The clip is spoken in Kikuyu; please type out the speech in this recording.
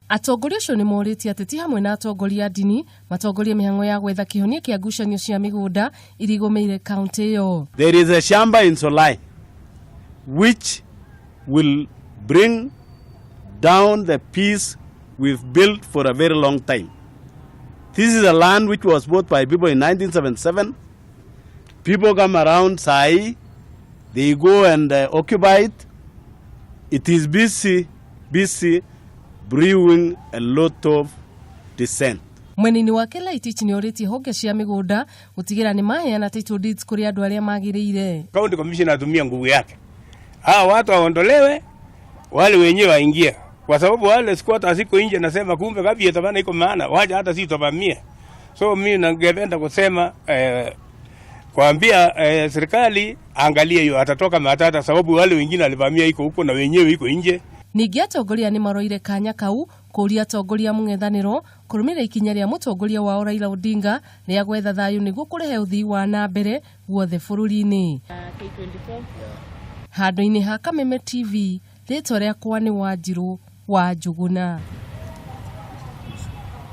Atongoria acio nĩ morĩtie ateti hamwe na atongoria a ndini matongorie mĩhang'o ya gwetha kĩhonia kĩa ngucanio cia mĩgũnda iria igũmĩire kaunti ĩyo. There is a shamba in Solai which will bring down the peace we've built for a very long time. This is a land which was bought by people in 1977. People come around Sai, they go and occupy it. It is busy brewing a lot of dissent. Mwena-inĩ wake Laitich nĩ orĩtie honge cia mĩgũnda gũtigĩra nĩ maheana title deeds kũrĩ andũ arĩa magĩrĩire. County Commissioner atumie nguvu yake, hawa watu waondolewe, wale wenyewe waingie, kwa sababu wale squatters iko nje, nasema kumbe kabia tabana iko maana waja hata si tavamie. So mimi ningependa kusema kuambia serikali angalie hiyo, atatoka matata, sababu wale wengine alivamia iko huko na wenyewe iko nje. Ningĩ atongoria nĩ maroire kanya kau kũũria atongoria mũng'ethanĩro kũrũmĩrĩra ikinya rĩa mũtongoria wao Raila Odinga rĩa gwetha thayũ nĩguo kũrehe ũthii wa na mbere guothe bũrũri-inĩ. Handũ-inĩ ha Kameme TV, rĩtwa rĩakwa nĩ Wanjirũ wa Njũgũna.